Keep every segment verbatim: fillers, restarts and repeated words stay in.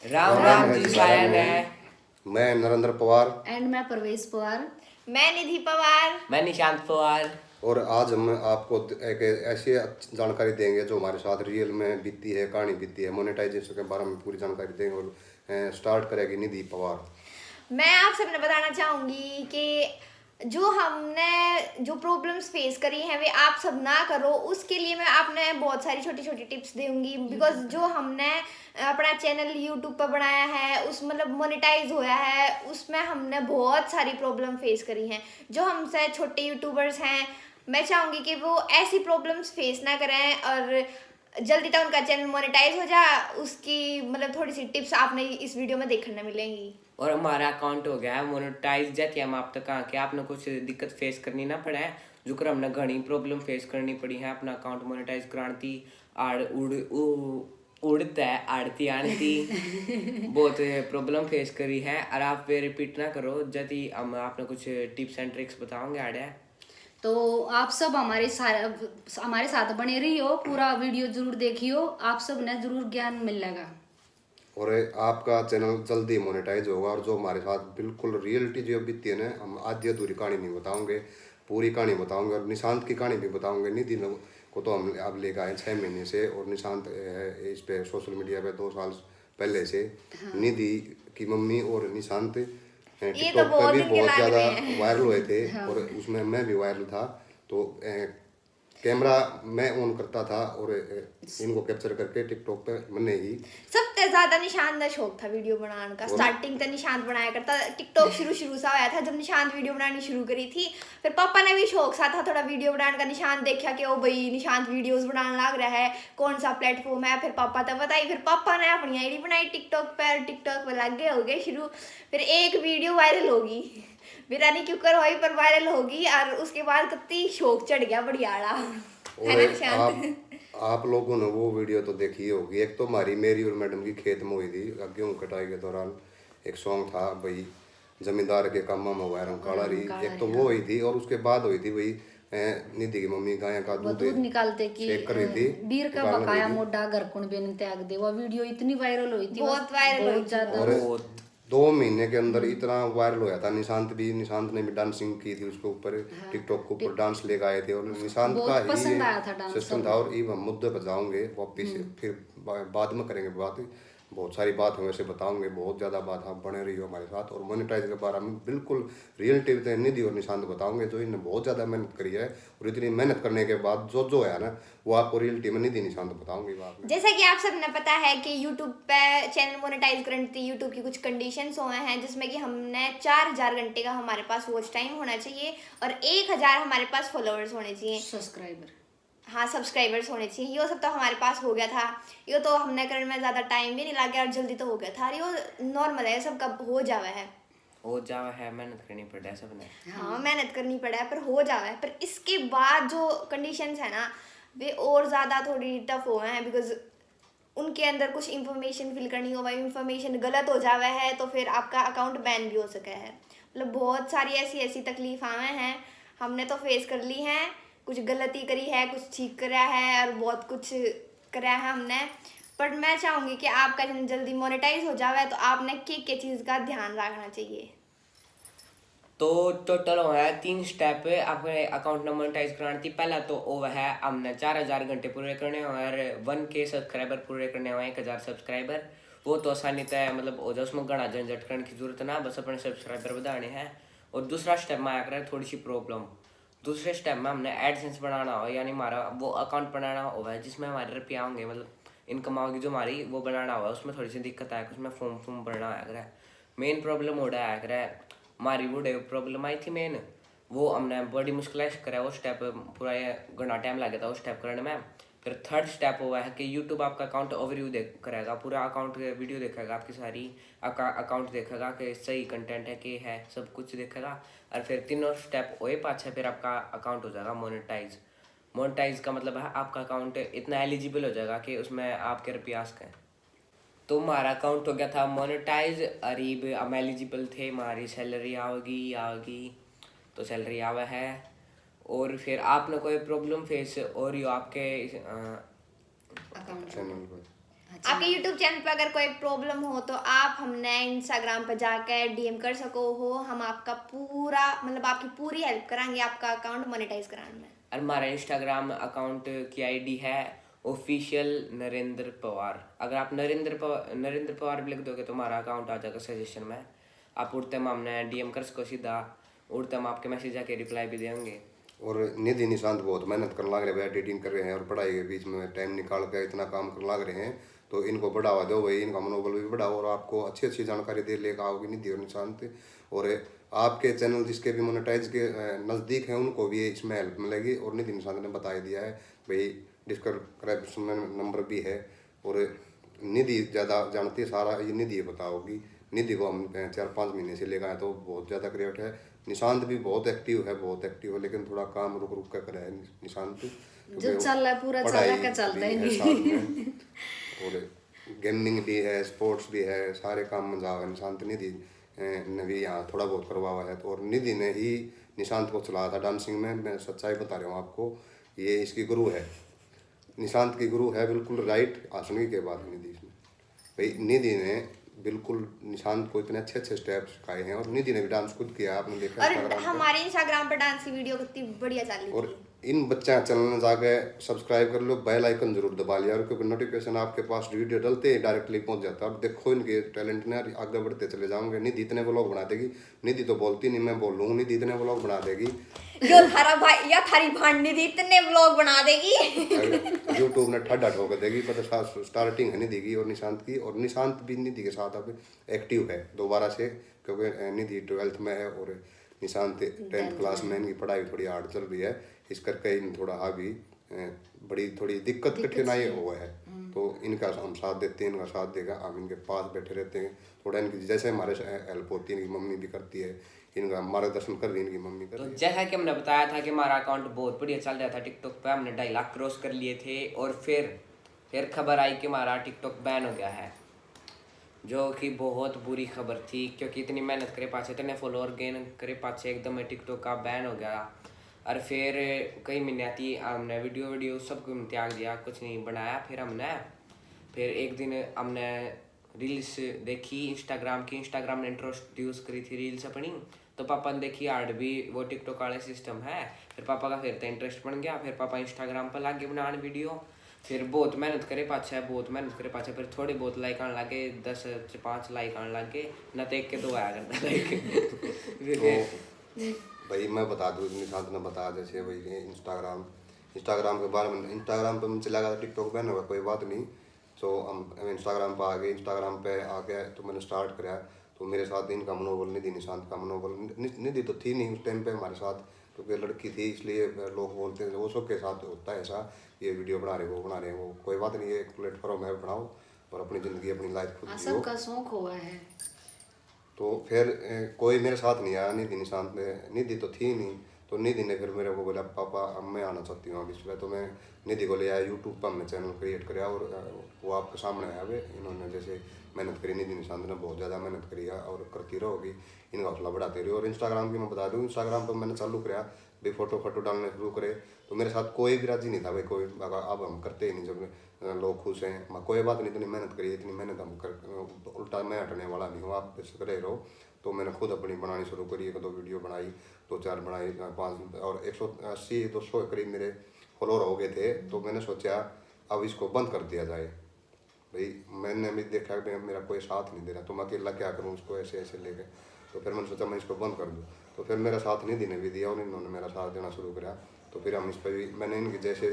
राम राम जी सारे ने। मैं नरेंद्र पवार। एंड मैं प्रवेश पवार। मैं निधि पवार। मैं निशांत पवार। और आज हम आपको एक ऐसी जानकारी देंगे जो हमारे साथ रियल में बीती है, कहानी बीती है। मोनेटाइजेशन के बारे में पूरी जानकारी देंगे और स्टार्ट करेगी निधि पवार। मैं आप सबने बताना चाहूँगी कि जो हमने जो प्रॉब्लम्स फेस करी हैं, वे आप सब ना करो। उसके लिए मैं आपने बहुत सारी छोटी छोटी टिप्स दूंगी, बिकॉज जो हमने अपना चैनल यूट्यूब पर बनाया है, उस मतलब मोनेटाइज होया है, उसमें हमने बहुत सारी प्रॉब्लम फेस करी हैं। जो हमसे छोटे यूट्यूबर्स हैं, मैं चाहूँगी कि वो ऐसी प्रॉब्लम्स फेस ना करें और जल्दी तक उनका चैनल मोनेटाइज हो जा, उसकी मतलब थोड़ी सी टिप्स आपने इस वीडियो में देखने मिलेंगी। और हमारा अकाउंट हो गया है मोनेटाइज। जैसे हम आप तक कहाँ के आपने कुछ दिक्कत फेस करनी ना पड़े, जुकर हमने घणी प्रॉब्लम फेस करनी पड़ी है अपना अकाउंट मोनेटाइज कराने ती। आड़ उड़ उ- उड़ता है आड़ती आड़ती बहुत प्रॉब्लम फेस करी है। और आप पे रिपीट ना करो, जैसे हम आपने कुछ टिप्स एंड ट्रिक्स बताओगे आड़े। तो आप सब हमारे साथ हमारे साथ बने रहियो, पूरा वीडियो जरूर देखियो, आप सब ने जरूर ज्ञान मिलेगा। और आपका चैनल जल्दी मोनेटाइज होगा। और जो हमारे साथ बिल्कुल रियलिटी जो बीती है ना, हम आधी अधूरी कहानी नहीं बताओगे, पूरी कहानी बताओगे और निशांत की कहानी भी बताओगे। निधि न- को तो हम अब लेकर आए छः महीने से, और निशांत है इस पे सोशल मीडिया पे दो साल पहले से। निधि की मम्मी और निशांत ये तो टिकटॉक पे बहुत भी दिन के बहुत लाग ज़्यादा रहे हैं। वायरल हुए थे और उसमें मैं भी वायरल था। तो कैमरा मैं ऑन करता था और इनको कैप्चर करके टिकटॉक पे मैंने ही सबसे ज्यादा निशांत का शौक था वीडियो बनाने का। स्टार्टिंग तो निशांत बनाया करता, टिकटॉक शुरू शुरू सा होया था जब निशांत वीडियो बनानी शुरू करी थी। फिर पापा ने भी शौक सा था थोड़ा वीडियो बनाने का। निशांत देखा कि ओ भाई निशांत वीडियोस बनाने लग रहा है, कौन सा प्लेटफॉर्म है। फिर पापा तो बताई, फिर पापा ने अपनी आईडी बनाई टिकटॉक पर, टिकटॉक पर लग गए, हो गए शुरू। फिर एक वीडियो वायरल होगी, मेरा नहीं क्यों कर होई पर वायरल होगी और उसके बाद कत्ती शौक चढ़ गया बढ़िया वाला। है ना और निशांत? आप, आप लोगों ने वो वीडियो तो देखी ही होगी। एक तो हमारी मेरी और मैडम की खेत में हुई थी, गेहूं कटाई के दौरान एक सॉन्ग था भाई, जमींदार के कामा में हुआ रंग काला रही। एक तो वो हुई थी और उसके बाद हुई थी भाई निधि की मम्मी गाय का दूध निकालते की शेक कर रही थी, बीर का बकाया मोटा घर कुण बेन त्याग दे। वो वीडियो इतनी वायरल हुई थी, बहुत वायरल हुई बहुत ज्यादा। और दो महीने के अंदर इतना वायरल होया था। निशांत भी, निशांत ने भी डांसिंग की थी उसके ऊपर, टिकटॉक के ऊपर डांस लेकर आए थे और निशांत का ही सिस्टम था। और ये हम मुद्दे पर जाओगे वापिस, फिर बा- बाद में करेंगे बात। बहुत सारी बात हम ऐसे बताओगे, बहुत ज़्यादा बात। आप बने रहियो हमारे साथ। और मोनेटाइज के बारे में बिल्कुल रियल टीवी ते निधि और निशांत बताओगे, जो इन्हें बहुत ज़्यादा मेहनत करी है। और इतनी मेहनत करने के बाद जो जो है ना, वो आपको रियल टीवी में निधि निशांत बताओगे बाद में। जैसा कि आप सब ने पता है कि यूट्यूब पे चैनल मोनेटाइज करने की यूट्यूब की कुछ कंडीशंस हुए हैं, जिसमें कि हमने चार हजार घंटे का हमारे पास वॉच टाइम होना चाहिए और एक हजार हमारे पास फॉलोअर्स होने चाहिए। सब्सक्राइबर हाँ, सब्सक्राइबर्स होने चाहिए। यो सब तो हमारे पास हो गया था। यो तो हमने करण में ज़्यादा टाइम भी नहीं लगा और जल्दी तो हो गया था। यो नॉर्मल है, सबका हो जावा है। हो जावा है, मेहनत करनी पड़े सबने। हाँ, मेहनत करनी पड़े पर हो जावा है। पर इसके बाद जो कंडीशंस है ना, वे और ज़्यादा थोड़ी टफ हो हैं, बिकॉज उनके अंदर कुछ इंफॉर्मेशन फिल करनी हो, वही इंफॉर्मेशन गलत हो जावा है तो फिर आपका अकाउंट बैन भी हो सका है। मतलब बहुत सारी ऐसी ऐसी तकलीफ आवे हैं, हमने तो फेस कर ली हैं। कुछ गलती करी है, कुछ ठीक करा है और बहुत कुछ करा है हमने। पर मैं चाहूँगी कि आपका चैनल जल्दी मोनेटाइज हो जावे तो आपने के के चीज़ का ध्यान रखना चाहिए। तो टोटल हो है तीन स्टेप आपके अकाउंट ने मोनेटाइज कराने थी। पहला तो वो है हमने चार हजार घंटे पूरे करने हो और वन के सब्सक्राइबर पूरे करने हो, एक हजार सब्सक्राइबर। वो तो आसानी तय मतलब हो जाए, उसमें घना झंझट करने की जरूरत ना, बस अपने सब्सक्राइबर बढ़ाने हैं। और दूसरा स्टेप में आया करे थोड़ी सी प्रॉब्लम। दूसरे स्टेप में हमने एडसेंस बनाना हो, यानी हमारा वो अकाउंट बनाना हो है जिसमें हमारे रुपया होंगे, मतलब इनकम आओगी जो हमारी, वो बनाना हो है, उसमें थोड़ी सी दिक्कत आया, उसमें फॉर्म फॉर्म भरना आया करे। मेन प्रॉब्लम उड़ा आया करे, हमारी वो प्रॉब्लम आई थी मेन, वो हमने बड़ी मुश्किल से करा वो स्टेप। पूरा ये घना टाइम लग गया था उस स्टेप करने में। फिर थर्ड स्टेप हुआ है कि यूट्यूब आपका अकाउंट ओवरव्यू देख करेगा, पूरा अकाउंट वीडियो देखेगा, आपकी सारी अकाउंट देखेगा कि सही कंटेंट है, के है, सब कुछ देखेगा। और फिर तीनों स्टेप होए पाछे फिर आपका अकाउंट हो जाएगा मोनेटाइज। मोनेटाइज का मतलब है आपका अकाउंट इतना एलिजिबल हो जाएगा कि उसमें आपके रुपये आ सकें। तो हमारा अकाउंट हो गया था मोनेटाइज, और इब हम एलिजिबल थे, हमारी सैलरी आओगी, आओगी, तो सैलरी आवा है। और फिर आपने कोई प्रॉब्लम फेस हो रही हो आपके अ, अकाउंट चैनल पर आपके YouTube चैनल पे अगर कोई प्रॉब्लम हो तो आप हमने इंस्टाग्राम पे जाकर डीएम कर सको हो। हम आपका पूरा, मतलब, आपकी पूरी हेल्प करांगे आपका अकाउंट मोनेटाइज कराने में। और हमारा इंस्टाग्राम अकाउंट की आईडी है ऑफिशियल नरेंद्र पवार। अगर आप नरेंद्र पवार नरेंद्र पवार भी लिख दोगे तो हमारा अकाउंट आ जाएगा सजेशन में। आप उड़ते में हमने डीएम कर सको सीधा। उड़ते हम आपके मैसेज आके रिप्लाई भी देंगे। और निधि निशांत बहुत मेहनत करने लाग रहे हैं, एडिटिंग कर रहे हैं और पढ़ाई के बीच में टाइम निकाल के इतना काम करने लाग रहे हैं। तो इनको बढ़ावा दो भाई, इनका मनोबल भी बढ़ाओ और आपको अच्छी अच्छी जानकारी दे लेकर आओगी निधि और निशांत। और आपके चैनल जिसके भी मोनेटाइज के नज़दीक हैं उनको भी इसमें हेल्प मिलेगी। और निधि निशांत ने बता ही दिया है भाई, डिस्क्रिप्शन में नंबर भी है। और निधि ज़्यादा जानती है सारा, ये निधि बताओगी। निधि को हम चार पाँच महीने से लेकर आए तो बहुत ज़्यादा क्रिएट है। निशांत भी बहुत एक्टिव है, बहुत एक्टिव है, लेकिन थोड़ा काम रुक रुक कर करे है निशांत। जो चल रहा है पूरा चल रहा है, चलता ही नहीं। और गेमिंग भी है, स्पोर्ट्स भी है, सारे काम में जाओ निशांत। निधि ने भी यहाँ थोड़ा बहुत करवावा है। तो और निधि ने ही निशांत को चलाया था डांसिंग में। मैं सच्चाई बता रहा हूँ आपको, ये इसकी गुरु है, निशांत की गुरु है बिल्कुल राइट आसन की बात निधि इसमें। भाई निधि ने बिल्कुल निशांत को इतने अच्छे अच्छे स्टेप सिखाए हैं और निधि ने भी डांस खुद किया, आपने देखा। और हमारे इंस्टाग्राम पर डांस की वीडियो कितनी बढ़िया चल रही थी। इन बच्चा चैनल में जाके सब्सक्राइब कर लो, बेल आइकन जरूर दबा लिया, क्योंकि नोटिफिकेशन आपके पास वीडियो डलते ही डायरेक्टली पहुंच जाता है। अब देखो इनके टैलेंट ने, आगे बढ़ते चले जाओगे। निधि इतने व्लॉग बना देगी, निधि तो बोलती नहीं, मैं बोलूँ, निधि इतने व्लॉग बना देगी। यो थारा भाई या थारी भाण निधि इतने व्लॉग बना देगी। यूट्यूब ने ठाडा ठोक देगी। मतलब स्टार्टिंग है निधि की और निशांत की, और निशांत भी निधि के साथ अब एक्टिव है दोबारा से, क्योंकि निधि ट्वेल्थ में है और निशांत टेंथ क्लास में। इनकी पढ़ाई थोड़ी हार्ड चल रही है, इस करके इन थोड़ा अभी बड़ी थोड़ी दिक्कत कठिनाई हुआ है। तो इनका हम साथ देते हैं, इनका साथ देगा, हम इनके पास बैठे रहते हैं। थोड़ा इनकी जैसे हमारे हेल्प होती है, इनकी मम्मी भी करती है, इनका मार्गदर्शन कर रही है इनकी मम्मी। तो जैसा कि हमने बताया था कि हमारा अकाउंट बहुत बढ़िया चल रहा था टिकटॉक पे, हमने ढाई लाख क्रॉस कर लिए थे और फिर फिर खबर आई कि हमारा टिकटॉक बैन हो गया है, जो कि बहुत बुरी खबर थी, क्योंकि इतनी मेहनत करे पाछे, इतने फॉलोअर गेन करे पाछे एकदम टिकटॉक का बैन हो गया। और फिर कई महीने थी हमने वीडियो वीडियो सब कुछ त्याग दिया, कुछ नहीं बनाया। फिर हमने फिर एक दिन हमने रील्स देखी इंस्टाग्राम की, इंस्टाग्राम ने इंट्रोड्यूस करी थी रील्स अपनी। तो पापा ने देखी आड़ भी वो टिकटॉक वाले सिस्टम है। फिर पापा का फिर तो इंटरेस्ट बन गया। फिर पापा इंस्टाग्राम पर लागे बनाने वीडियो। फिर बहुत मेहनत करे पाछे, बहुत मेहनत करे पाछे, फिर थोड़े बहुत लाइक आने लगे, दस से पाँच लाइक आने लगे, ना तो एक के दो आया करता लाइक। फिर तो भाई मैं बता दूँ, निशांत ने बताया जैसे भाई इंस्टाग्राम, इंस्टाग्राम के बारे में, इंस्टाग्राम पे मैं चला गया, टिकटॉक बैन होगा, कोई बात नहीं। सो हम इंस्टाग्राम पे आ गए। इंस्टाग्राम पे आके तो मैंने स्टार्ट करा। तो मेरे साथ इनका मनोबल, निधि निशांत का मनोबल, नि- निधि तो थी नहीं उस टाइम पे हमारे साथ, क्योंकि लड़की थी, इसलिए लोग बोलते हैं वो सबके साथ होता है ऐसा, ये वीडियो बना रहे, वो बना रहे, वो कोई बात नहीं, ये एक प्लेटफॉर्म है, बनाओ और अपनी ज़िंदगी, अपनी लाइफ खुद जियो। सबका शौक हुआ है। तो फिर कोई मेरे साथ नहीं आया, निधि निशांत ने, निधि तो थी नहीं। तो निधि ने फिर मेरे को बोला, पापा, अब मैं आना चाहती हूँ अब इस पर। तो मैं निधि को ले आया, यूट्यूब पर हमने चैनल क्रिएट कराया और वो आपके सामने आया। वे इन्होंने जैसे मेहनत करी, निधि निशांत ने बहुत ज़्यादा मेहनत करी है और करती रहोगी, इनका हौसला बढ़ाते रहो। और इंस्टाग्राम की मैं बता दूँ, इंस्टाग्राम पर मैंने चालू कराया भी फोटो फोटो डालने शुरू करे। तो मेरे साथ कोई भी राजी नहीं था भाई, कोई, अब हम करते ही नहीं जब लोग खुश हैं। मैं कोई बात नहीं, इतनी मेहनत करी, इतनी मेहनत हम कर, उल्टा मैं हटने वाला नहीं हूँ, आप बेशक रहे रहो। तो मैंने खुद अपनी बनानी शुरू करी, एक दो वीडियो बनाई, दो चार बनाई, पाँच और एक सौ अस्सी दो सौ के करीब मेरे फॉलोअर हो गए थे। तो मैंने सोचा अब इसको बंद कर दिया जाए। भाई मैंने भी देखा कि मेरा कोई साथ नहीं दे रहा, तो मैं अकेला क्या करूँ उसको ऐसे ऐसे लेके। तो फिर मैंने सोचा मैं इसको बंद कर दूँ। तो फिर मेरा साथ निधि ने भी दिया और इन्होंने मेरा साथ देना शुरू करा। तो फिर हम इस पर भी, मैंने इनकी जैसे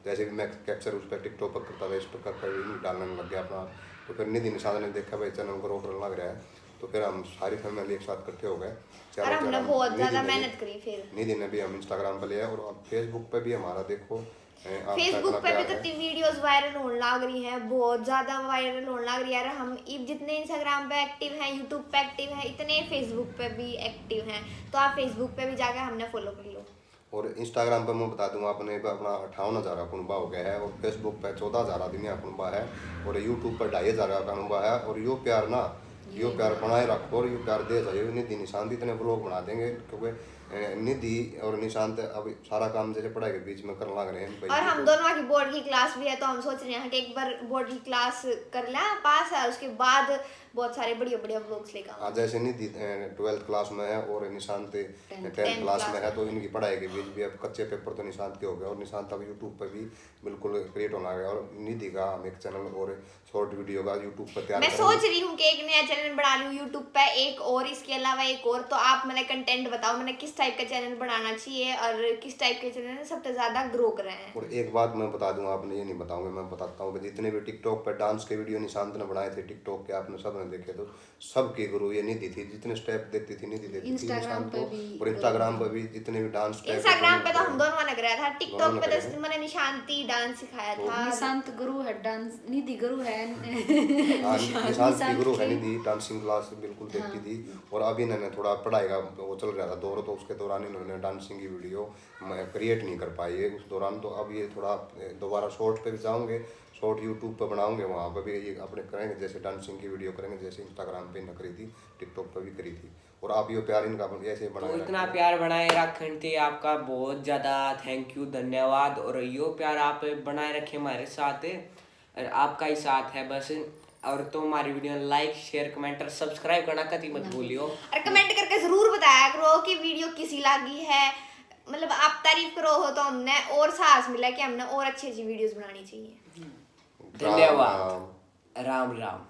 जैसे भी मैं कैप्चर उस पर टिकटॉक पर करता था, इस पर कर पर भी डालने लग गया अपना। तो फिर निधि निशांत ने देखा भाई चैनल ग्रो करने लग रहा है, तो फिर हम सारी फैमिली एक साथ इकट्ठे हो गए। और हमने बहुत ज़्यादा मेहनत करी। फिर निधि ने भी हम इंस्टाग्राम पर लिया और अब फेसबुक पे भी हमारा देखो। फेसबुक पे भी कितनी वीडियोस वायरल होने लग रही हैं, बहुत ज़्यादा वायरल होने लग रही है। हम इब जितने इंस्टाग्राम पे एक्टिव हैं, यूट्यूब पे एक्टिव हैं, इतने फेसबुक पे भी एक्टिव हैं। तो आप फेसबुक पे भी जाके हमने फॉलो कर लो। और इंस्टाग्राम पे मैं बता दूँ, आपने अपना अट्ठावन हज़ार का कुनबा हो गया है और फेसबुक पे चौदह हज़ार आदमी का कुनबा है और यूट्यूब पर ढाई हज़ार का कुनबा है। और यो प्यार ना, यो प्यार बनाए रखो और यो प्यार दे जाइए। निधि निशांत इतने व्लॉग बना देंगे, क्योंकि निधि और निशांत अब सारा काम जैसे पढ़ाई के बीच में करने लग रहे हैं भाई। और हम दोनों की बोर्ड की क्लास भी है, तो हम सोच रहे हैं कि एक बार बोर्ड की क्लास कर लें पास है, उसके बाद बहुत सारे बढ़िया बढ़िया व्लॉग्स लेकर आऊंगा। हाँ, जैसे निधि ट्वेल्थ क्लास में है और निशांत टेंथ क्लास में है, तो इनकी पढ़ाई के बीच भी अब कच्चे पेपर तो निशांत के हो गए और निशांत अब यूट्यूब पर भी बिल्कुल क्रिएट होना है। और निधि का हम एक चैनल और शॉर्ट वीडियो का यूट्यूब पर तैयार मैं करेंगे। सोच रही हूँ कि एक नया चैनल बना लूँ यूट्यूब पे, एक और, इसके अलावा एक और। तो आप मैंने कंटेंट बताओ, मैंने किस टाइप का चैनल बनाना चाहिए और किस टाइप के चैनल सबसे ज्यादा ग्रो कर रहे हैं। और एक बात मैं बता दूं, आपने ये नहीं बताऊंगा, मैं बताता हूँ कि जितने भी टिकटॉक पे डांस के वीडियो निशांत ने बनाए थे टिकटॉक के, आपने सब ने देखे, तो सबके गुरु ये निधि थी। जितने स्टेप देती थी निधि देती थी Instagram निशांत पे को। भी और इंस्टाग्राम पे भी जितने भी डांस इंस्टाग्राम पे तो हम दोनों ने कराया था, टिकटॉक पे तो मैंने निशांति डांस सिखाया था। निशांत गुरु है डांस, निधि गुरु है। हाँ, निशांत की गुरु है निधि, डांसिंग क्लास बिल्कुल देखती थी। और अभी इन्होंने थोड़ा पढ़ाई का वो चल रहा था दौर, तो उसके दौरान इन्होंने डांसिंग की वीडियो क्रिएट नहीं कर पाई है उस दौरान। तो अब ये थोड़ा दोबारा शॉर्ट पे भी जाओगे, शॉर्ट यूट्यूब पे बनाओगे, वहाँ पे भी ये अपने करेंगे, जैसे डांसिंग की वीडियो करेंगे, जैसे इंस्टाग्राम पे इन्होंने करी थी, टिकटॉक पे भी करी थी। और आप यो प्यार इनका ऐसे तो बनाए इतना रखें। प्यार बनाए रखने थे आपका बहुत ज्यादा थैंक यू, धन्यवाद। और यो प्यार आप बनाए रखे हमारे साथ, और आपका ही साथ है बस। और तो हमारी वीडियो लाइक, शेयर, कमेंट और सब्सक्राइब करना कती मत भूलियो। और कमेंट करके जरूर बताया करो कि वीडियो किसी लागी है, मतलब आप तारीफ करो हो तो हमने और साहस मिला कि हमने और अच्छी अच्छी वीडियोस बनानी चाहिए। धन्यवाद। राम राम।